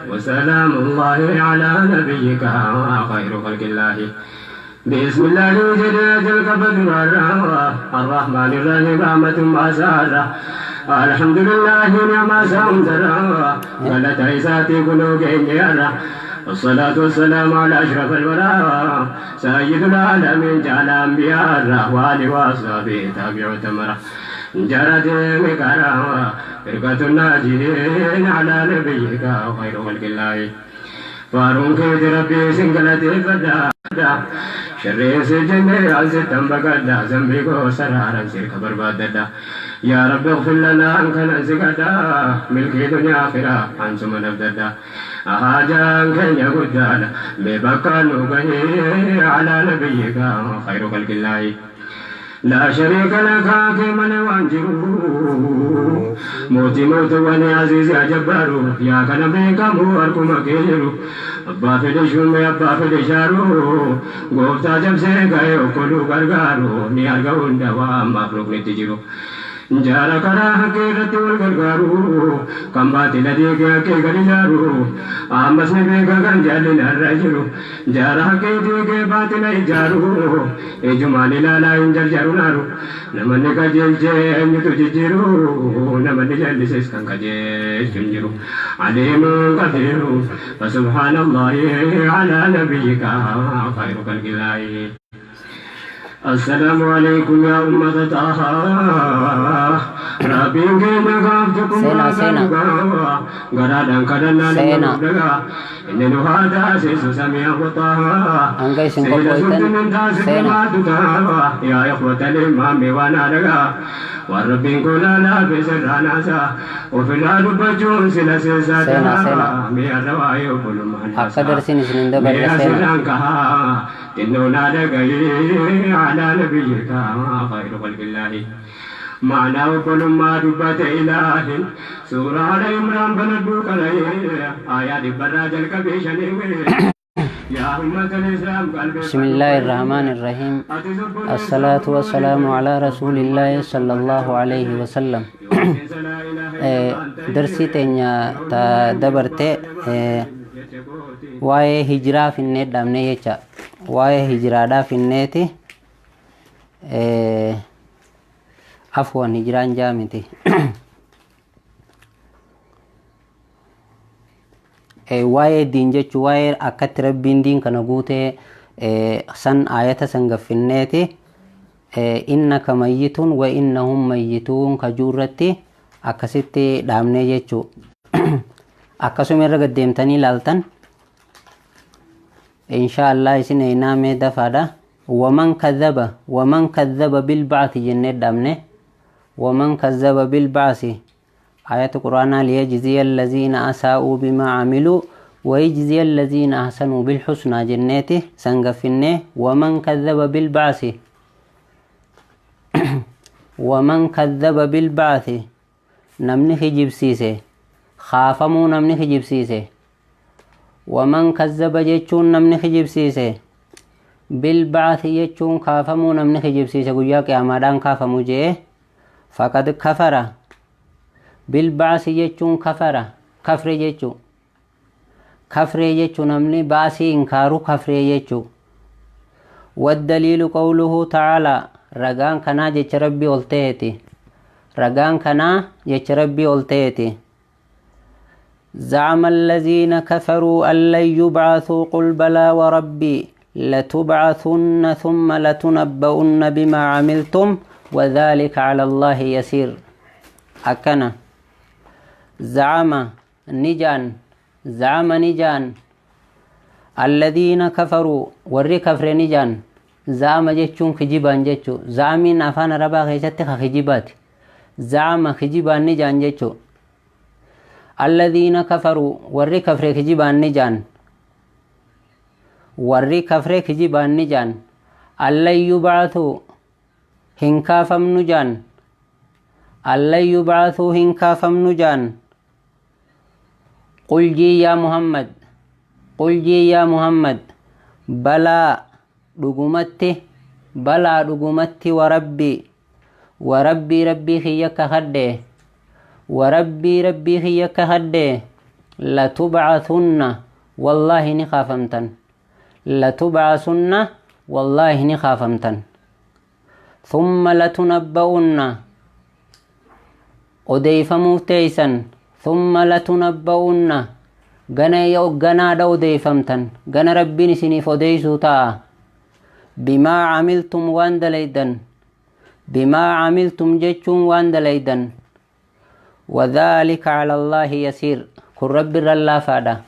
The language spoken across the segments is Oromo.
وسلام الله على نبيك خير خلق الله. بسم الله جل الكبد الرحمن الرحيم رحمة ما. الحمد لله نعم سامدرا غلط عيساتي قلوب. والصلاة والسلام على أشرف الورى سيد العالمين جعل أنبياء وآله وأصحابه تابعوا تمرة جرت مكرا فرقة الناجين على نبيك خير خلق الله. فارون كيد ربي سنقلتي فدا شر سجن عزتم بقدا ذنبي سرارا سيرك برباددا. يا رب اغفر لنا عنك نزقدا ملكي دنيا آخرة عن ثم نبددا أهاجان كن يقدانا ببكى على نبيك خير خلق الله. لا شريك لك كمن وانجرو موتي موت وني عزيز يا جبار يا كان بكم أركم كيرو أبا فدشم أبا فدشارو غوفتا جب سي گيو كلو غرغارو نيار گوندا مخلوق نتجرو jaara karaa haqqee irratti wal gargaaru kan baatila diigee haqqee gadi jaaru ammas ni beeka kan jaalli narra jiru jaara haqqee diigee baatila ijaaru ijumaan ilaalaa hin jarjaru naaru namanni qajeelchee eenyutu jijjiiru namanni jallises kan qajeelchu hin jiru aliimun qabiiru. فسبحان الله على نبيك خير خلق الله. السلام عليكم يا أمة طه ربين كينا غافتكم. Seenaa, seenaa. غرادان كدنا. Seenaa. إن هذا سيس سميع طه. Hanga isin qophoytan seenaa. يا إخوة الإمام وانا لقى والربين كنا لا في سرانا سا وفي الأرض بجون سلا Seenaa, seenaa. مي الرواي كل ما Akka darsiin isin hin dabarre seenaa. على نبيك خير خلق الله. معنى كل ما دبت إله سورة على عمران بندوك آيات براج الكبيشن يا أمة الإسلام قلبي. بسم الله الرحمن الرحيم. الصلاة والسلام على رسول الله صلى الله عليه وسلم. Darsii teenya ta dabarte waa'ee hijiraa finnee dhaabne jecha waa'ee hijiraadhaa finneeti. Afwan, hijiraan jaamiti. Waa'ee diin jechuu waa'ee akkatti rabbiin diin kana guutee san ayata san gaffinneeti. Innaka mayyituun wa innahum mayyituun kajuu irratti akkasitti dhaabnee jechuu. Akkasuma irra gaddeemtanii ilaaltan insha Allah isin eeynaamee dafaadha. Waman kadhaba, waman kadhaba bilbacthi jennee dhaabne. Waman kadhaba bilbacthi آية قرآن ليجزي الذين أساءوا بما عملوا ويجزي الذين أحسنوا بالحسنى جناته سنغفنه. ومن كذب بالبعث، ومن كذب بالبعث namni kijibsiise kaafamuu namni kijibsiise. ومن كذب jechuun namni kijibsiise بالبعث jechuun kaafamuu namni kijibsiise guyyaa qiyaamaadhaan kaafamu jee فقد كفر. بالبعث jechuun كفر kafre jechuu kafree jechuu namni baasii inkaaru kafree jechuu. والدليل قوله تعالى ragaan kanaa jecha rabbii ol ta'eeti ragaan kanaa jecha rabbii ol ta'eeti. زعم الذين كفروا أن لن يبعثوا قل بلى وربي لتبعثن ثم لتنبؤن بما عملتم وذلك على الله يسير. أكنا زعم نجان زعم نجان الذين كفروا warri kafre نجان. زعم jechuun kijibaan jechuu. Za'amiin afaan arabaa keessatti ka kijibaati. زعم kijibaan ni jaan jechuu. الذين كفروا warri kafre kijibaan ni jaan warri kafre kijibaan ni jaan أن لن يبعثوا hin kaafamnu jaan أن لن يبعثوا hin kaafamnu jaan. قل jii يا محمد قل jii يا محمد بلى dhugumatti بلى dhugumatti وربي وربي rabbii kiyya kakadhe وربي rabbii kiyya kakadhe. لتبعثن والله نخافمتن لتبعثن والله نخافمتن ثم لتنبؤن odeeyfamuuf teeysan ثم لتنبؤن ganaadha odeeyfamtan gana rabbiin isiniif odeeysuu ta'a bimaa camiltum waan dalaydan bimaa camiltum jechuun waan dalaydan وذلك على الله يسير kun rabbi irra laafaadha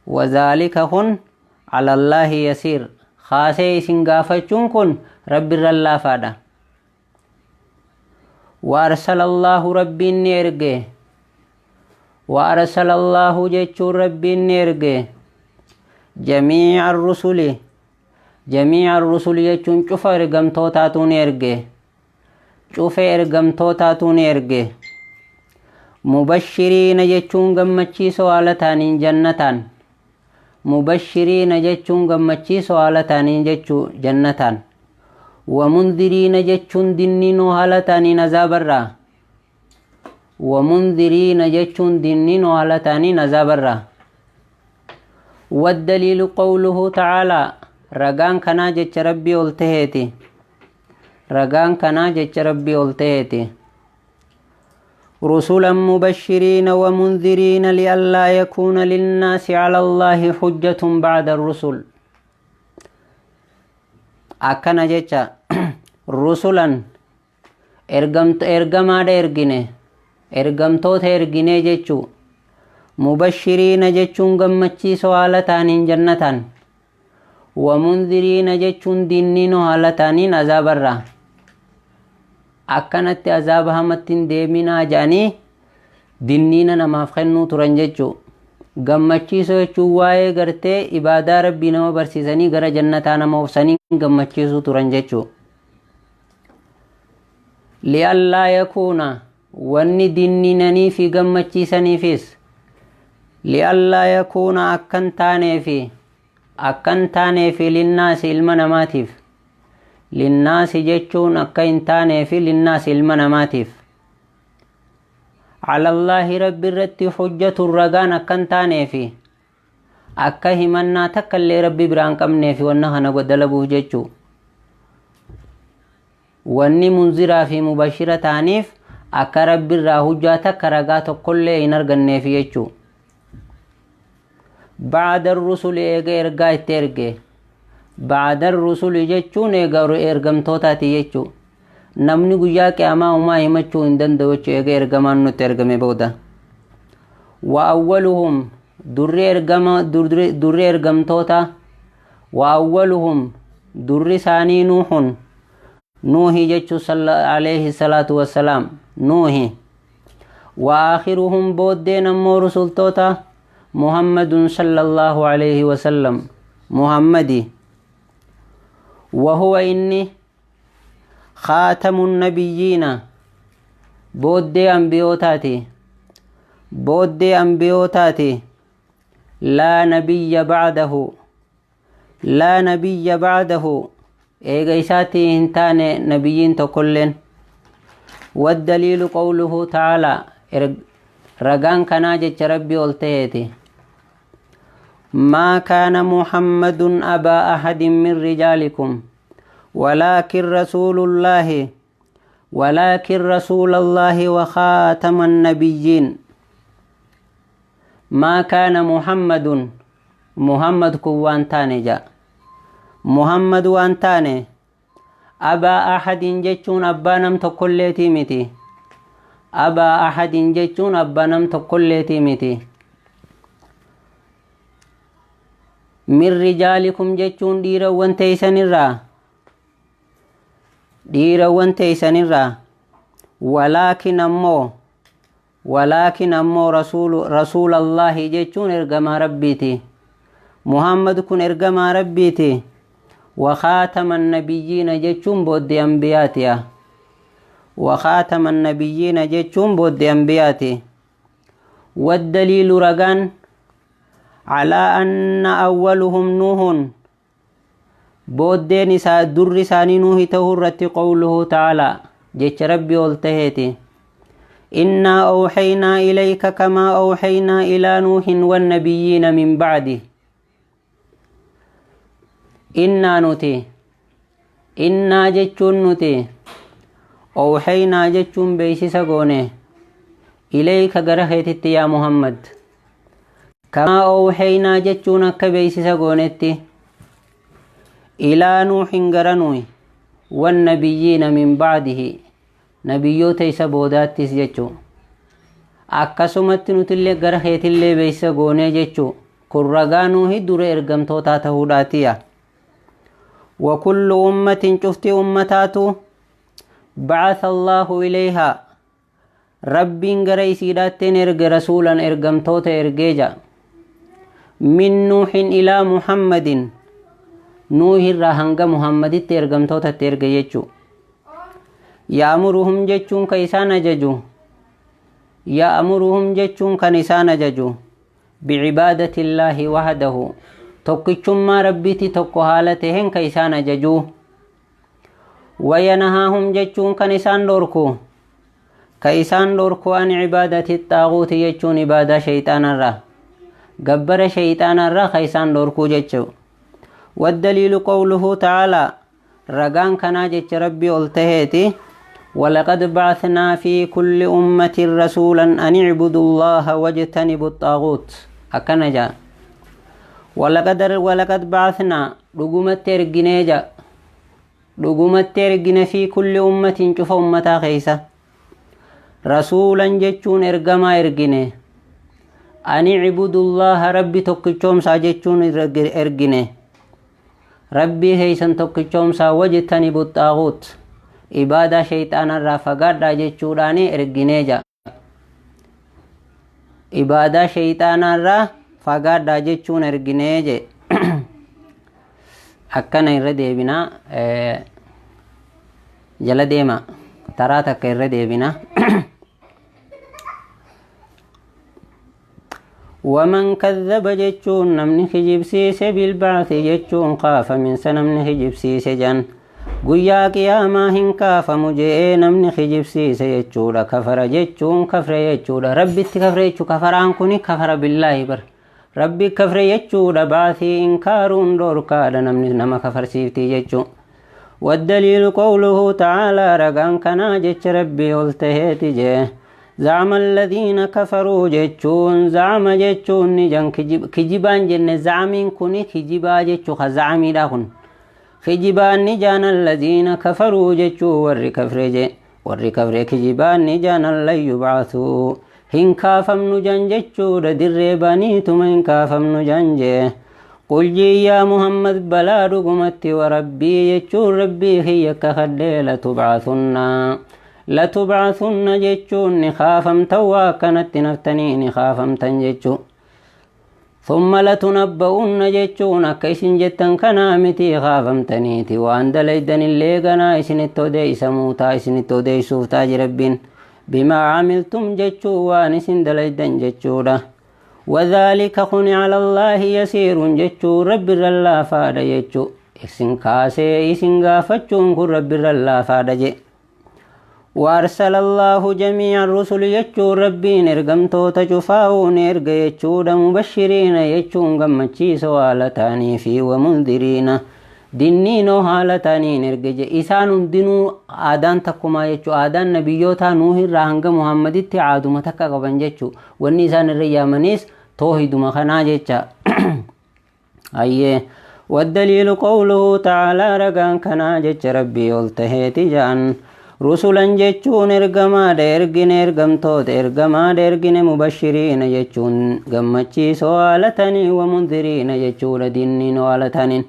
وذلك kun على الله يسير kaasee isin gaafachuun kun rabbi irra laafaadha وأرسل الله ربي نيرجي وأرسل الله جتشو ربي نيرجي جميع الرسل جميع الرسل جتشون شوف إرقمتوتاتو نيرجي شوف إرقمتوتاتو نيرجي مبشرين جتشون قمتشي سوالتان جنتان مبشرين جتشون قمتشي سوالتان جتشو جنتان ومنذرين جتشون دنينو هالتاني نزابرا ومنذرين جتشون دنينو هالتاني نزابرا والدليل قوله تعالى رقان كنا جتش ربي قلتهتي رقان كنا جتش ربي قلتهتي رسلا مبشرين ومنذرين لئلا يكون للناس على الله حجة بعد الرسل akkana jecha rusulan ergamaadha ergine ergamtoota ergine jechuu mubashiriina jechuun gammachiisoo haala taaniin jannataan wamundiriina jechuun dinniinoo haala taaniin azaabarraa akkanatti azaaba hamatti hin deeminaa jedhanii dinniina namaaf kennuu turan jechuu gammachiisoo jechuun waa'ee gartee ibaadaa rabbii nama barsiisanii gara jannataa nama obsanii gammachiisuu turan jechuu li'allaa yakuuna wanni dinninanii fi gammachiisaniifis li'allaa yakuuna akkan taaneefi linnaasi ilma namaatiif linnaasi jechuun akka hin taaneefi linnaasi ilma namaatiif على الله رب الرت حجة الرجان أكن تاني أكا همنا تكلي ربي بران كمني في ونها نقدلبه جتشو واني منذرة في مبشرة تانيف أكا ربي الراهجة تكرقات كل إنرغني في جتشو بعد الرسل إيغا إرغا ترغي بعد الرسل جتشو إيغا إرغم توتا تيجتشو namni guyyaa qiyaamaa homaa himachuu hin danda'u jechuu eega ergamaan nutti ergame booda wa awwaluhum durri ergamtoota wa awwaluhum durri isaanii nuuhun nuuhi jechuu alayhi salaatu wassalaam nuuhi wa aakhiruhum booddeen ammoo rusultoota muhammadun sallallahu alayhi wasallam muhammadi وهو إني خاتم النبيين بودي أنبيوتاتي بودي أنبيوتاتي لا نبي بعده لا نبي بعده إيغيساتي هنتان نبيين تكلن والدليل قوله تعالى رقان كناجة ربي قلتهتي ما كان محمد أبا أحد من رجالكم ولكن رسول الله ولكن رسول الله وخاتم النبيين ما كان محمد محمد كوان تاني جا محمد وان تاني أبا أحد جتشون أبا نم تقول متي أبا أحد جتشون أبا نم تقول متي من رجالكم جتشون ديرا وانتيسن الرا dhiirawwan teeysanirraa walaakin ammoo rasuulallaahi jechuun ergamaa rabbiiti muhammad kun ergamaa rabbiiti وخاتم النبيين jechuun booddee anbiyaatiya وخاتم النبيين jechuun booddee anbiyaati والدليل رغان على أن أولهم نوح booddeen isaa durri isaanii nuuhi ta'uu irratti qawluhu ta'aalaa jecha rabbii ol taheeti Innaa awxaynaa ilayka kamaa awxaynaa ilaa Nuuhin wannabiyyiina min bacdi. Innaa nuti, innaa jechuun nuti, awxaynaa jechuun beeksisa goone, ilayka gara keetitti yaa Muhammad, kamaa awxaynaa jechuun akka beeksisa goonetti, ilaa Nuuhin gara Nuuhi, wannabiyyiina min bacdihi nabiyyoota isa boodaattis jechuu, akkasumatti nutillee gara keetillee beeksisa goonee jechuu. Kun ragaa Nuuhi dura ergamtootaa ta'uudhaatiya. وكل أمة شفت أمتاتو بعث الله إليها رب غريسيداتين إرق رسولا إرقمتوت إرقيجا من نوح إلى محمد، نوح الرهنگ محمد إرقمتوت إرقيجو. يأمرهم جتشون كيسان ججو، يأمرهم جتشون كنسان ججو بعبادة الله وحده tokkichummaa Rabbiitti tokko haala taheen ka isaan ajajuu. Wayanahaahum jechuun kan isaan dhorku, ka isaan dhorku, an cibaadati xaaguuti jechuun ibaadaa shayxaanarraa, gabbara shayxaanarraa ka isaan dhorkuu jechuu. Waddaliilu qawluhu ta'aalaa ragaan kanaa jecha Rabbii ol taheeti: ولقد بعثنا في كل أمة رسولا أن اعبدوا الله واجتنبوا الطاغوت. أكن جاء ولقد بعثنا dhugumatti erginee ja, dhugumatti ergine, fi kulli ummatin cufa ummataa keeysa, rasuulan jechuun ergamaa ergine, ani cibudullaha Rabbi tokkichoomsaa jechuun ergine, Rabbii keeysan tokkichoomsaa, wajtanibu xaaguut ibaadaa shayxaanarraa fagaadhaa jechuudhaani erginee ja, ibaadaa shayxaanarraa fagaadhaa jechuun erginee je. Akkana irra deebinaa, jala deema, taraa takka irra deebina. Waman kadhaba jechuun namni kijibsiise, bilbaathi jechuun kaafaminsa namni kijibsiise jan, guyyaa qiyaamaa hin kaafamu je'ee namni kijibsiise jechuudha. Kafara jechuun kafre jechuudha, Rabbitti kafre jechuu. Kafaraan kuni kafara billaahi bar, Rabbi kafre jechuudha. Baathii inkaaruun dhorkaadha, namni nama kafarsiiftii jechuu. والدليل قوله تعالى رقان كنا جتش ربي oltaheeti jee: زعم الذين كفروا jechuun زعم jechuun ni jan, kijibaan jenne. Zacmiin kuni kijibaa jechuu, ka zacmiidha kun kijibaan ni jaan. الذين كفروا jechuu warri kafre je, warri kafre kijibaan ni jaan, lan yubcathuu hin kaafamnu jan jechuudha, dirree baniituma hin kaafamnu jan jee. قل جي يا محمد بلا dhugumatti وربي jechuun Rabbii kiyya kakadhee, لتبعثن لتبعثن jechuun ni kaafamtan, waa akkanatti naftanii ni kaafamtan jechuu. ثم لتنبؤن jechuun akka isin jettan kanaa miti, kaafamtaniiti waan dalaydan illee ganaa isinitti odeeysamuu taa, isinitti odeeysuuf taa Rabbiin. بما عملتم jechuu waan isin dalaydan jechuudha. وذلك kun على الله يسير jechuu Rabbi irra laafaadha jechuu, isin kaasee isin gaafachuun kun Rabbi irra laafaadha je. وأرسل الله جميع الرسل jechuu Rabbiin ergamtoota cufaa'uun erga jechuudha. مبشرين jechuun gammachiisoo haala ta'anii fi ومنذرين dinniinoo haala ta'aniin erga je. Isaan hundinuu aadaan takkumaa jechuu, aadaan nabiyyootaa Nuuhirraa hanga Muhammaditti aaduma takka qaban jechuu. Wanni isaan irra yaamanis toohiduma kanaa jecha. Ayyee, والدليل قوله تعالى رقان كنا جتش ربي oltaheeti ja'an: رسلا jechuun ergamaadha ergine, ergamtoota ergamaadha ergine, مبشرين jechuun gammachiisoo haala tanii, ومنذرين jechuudha dinniinoo haala taniin.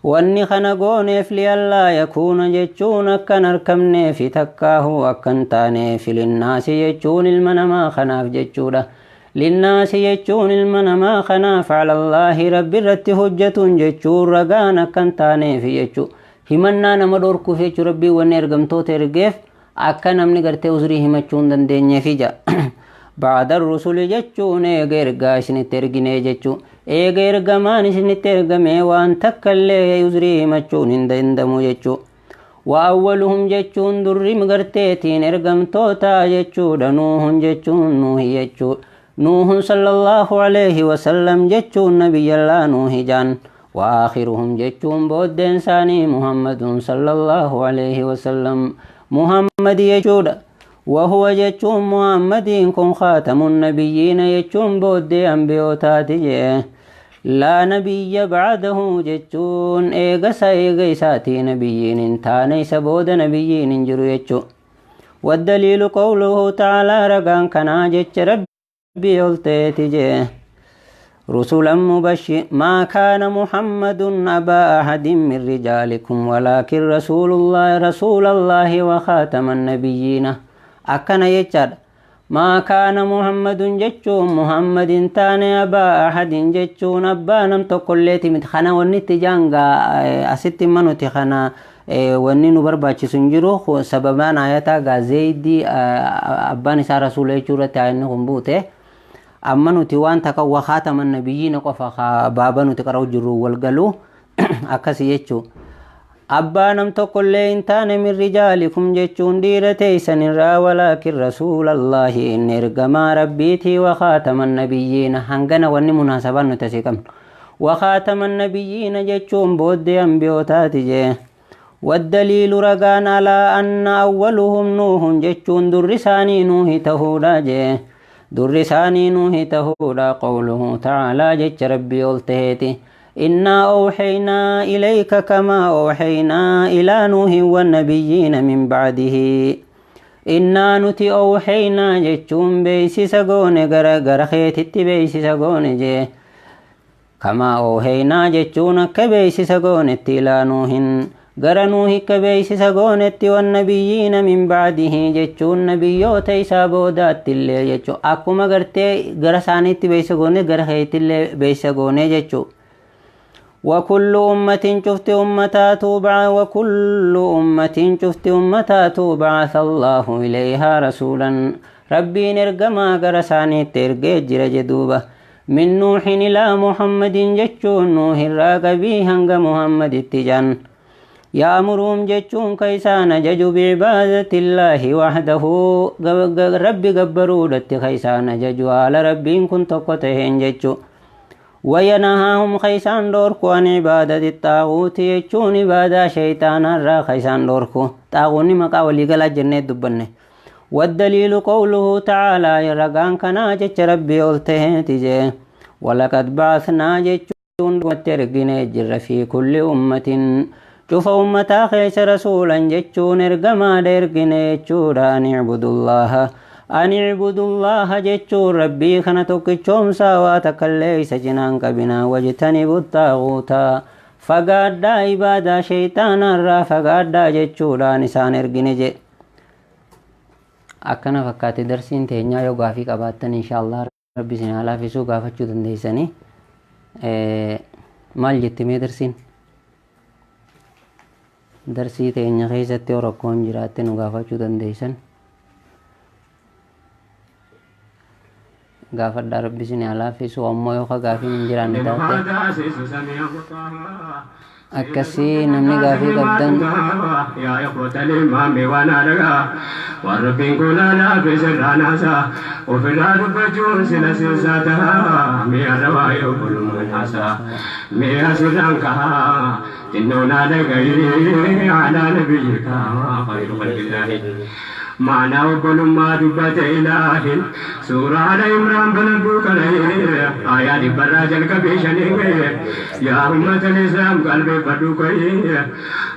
Wanni kana gooneef لئلا يكون jechuun akkan arkamneefi takkaahuu akkan taaneef, للناس jechuun ilma namaa kanaaf jechuudha, للناس jechuun ilma namaa kanaaf, على الله Rabbi irratti hojjetuun jechuun ragaan akkan taaneef jechuu, himannaa nama dhorkuuf jechuu. Rabbii wanni ergamtoota ergeef akka namni gartee uzrii himachuu hin dandeenyeefi ja. بعد الرسل jechuun eega ergaa isinitti erginee jechuu, eega ergamaan isinitti ergamee waan takka illee uzrii himachuun hin danda'amu jechuu. وأولهم جتشون دري مغرتيتين إرقمتوتا جتشون نوح جتشون نوح جتشون نوح صلى الله عليه وسلم جتشون نبي الله نوح جان. وآخرهم جتشون بودين ثاني محمد صلى الله عليه وسلم محمد يجود. وهو جتشون محمد كن خاتم النبيين جتشون بودي أنبيوتات جيه. لا نبي بعده جتشون إيغسا إيغيساتي نبيين تاني سبود نبيين جرو يجو. والدليل قوله تعالى رقان كنا جتش ربي يلتيتي جيه. رسلا مبشر ما كان محمد أبا أحد من رجالكم ولكن رسول الله رسول الله وخاتم النبيين. أكن يجر ما كان محمد جتشون محمد تاني أبا أحد جتشون أبا نم تقليتي متخنا ونتجانغا أست منو تخنا ونينو برباچي سنجرو سببان آياتا غا زيدي أبان إسا رسول يجورة آيانهم بوته. أما نتي وان تكا وخاتم النبيين قفا بابا نتي قرأو جرو والقلو أكسي يجو. أبا نم تقل إنتان من رجالكم جتشون ديرتي سنرا ولكن رسول الله إن إرقما ربيتي وخاتم النبيين هنغنا وني مناسبة نتسيكم وخاتم النبيين جتشون بود أنبيوتاتي جي. والدليل رقان على أن أولهم نوح جتشون درساني نوح تهودا جي. درساني نوح تهودا قوله تعالى جتش ربي قلتهتي إنا أوحينا إليك كما أوحينا إلى نوح والنبيين من بعده. إنا نتي أوحينا جتشون بيسي سقون غر خيتت بيسي سقون جي. كما أوحينا جتشون كبيسي سقون إلى نوح غر نوح كبيسي سقون والنبيين من بعده جتشون نبيوت إسا بودات اللي جتشو. أكما غرتي غر سانيت بيسي قون غر خيت اللي بيسي قون جتشو. وكل أمة شفت أمتا تبع وكل أمة شفت أمتا تبعث الله إليها رسولا. ربي نرقما قرساني ترقي جرج دوبة من نوح إلى محمد جتشون نوح الراقبي هنگ محمد التجان. يأمرهم جتشون كيسان ججو بعبادة الله وحده ربي قبرودة كيسان ججو على ربي كنت قتهن جتشو. وينهاهم خيسان دوركو عن عبادة الطاغوت يجون عبادة شيطان الرا خيسان دوركو طاغوني مقا ولي قلا جنة دبنه. والدليل قوله تعالى يرقان كنا جتش ربي قلته تجي. ولقد بعثنا جتشون وترقين جر في كل أمة شوف أمتا خيس رسولا جتشون ارقما درقين جتشون أن اعبدوا الله أن اعبدوا الله جتشون ربي خنتك تشومسا واتكليس جنان كبنا واجتنبوا الطاغوت فقاد عبادة شيطان الرا فقاد جتشون نسان ارقين جي. akkana fakkaate darsiin teenyaa yoo gaafii qabaattan inshaallah rabbi isin haa laafisuu gaafachuu dandeessanii. Maal jetti mee darsiin? Darsii teenya keessatti yoo rakkoon jiraatte nu gaafachuu dandeessan. Gaafadhaa rabbi isin haa laafisuu. Ammoo yoo gaafiin hin jiraanne taate akkasii namni gaafii qabdan يا إخوة الإمام وانا رقا والربين كنا في سرانا سا وفي الأرض بجون سلسلتها ميا رواي كل من حسا ميا سرانكها تنونا لقي على نبيك خير خلق الله معنى وكل ما دبت إله سورة على إمران بلدوك عليه آيات براجل كبيشني يا أمة الإسلام قلبي بدوك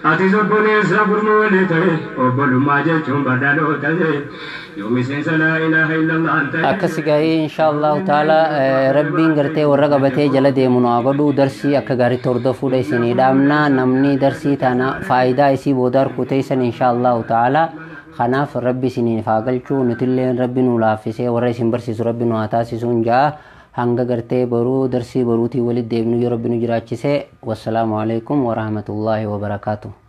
أتزبني سبر مولتي وكل ما جتهم بدلوتي يوم سنس لا إله إلا الله أنت. Akkasi gahee insha Allahu ta'ala rabbiin gartee warra qabatee jala deemu nu haa godhu. Darsii akka gaariitti hordofuudha isinii dhaamna. Namni darsii tana faayidaa isii booda harkutee insha Allahu ta'ala. Kanaaf rabbi isiniif haa galchuu. Nutillee rabbi nu laaffisee warra isin barsiisu rabbi nu haa taasisuun ja'a. Hanga gartee boruu darsii boruutii walitti deebinu yoo rabbi nu jiraachise. Wassalaamu alaikum warahmatullaahi wabarakaatuh.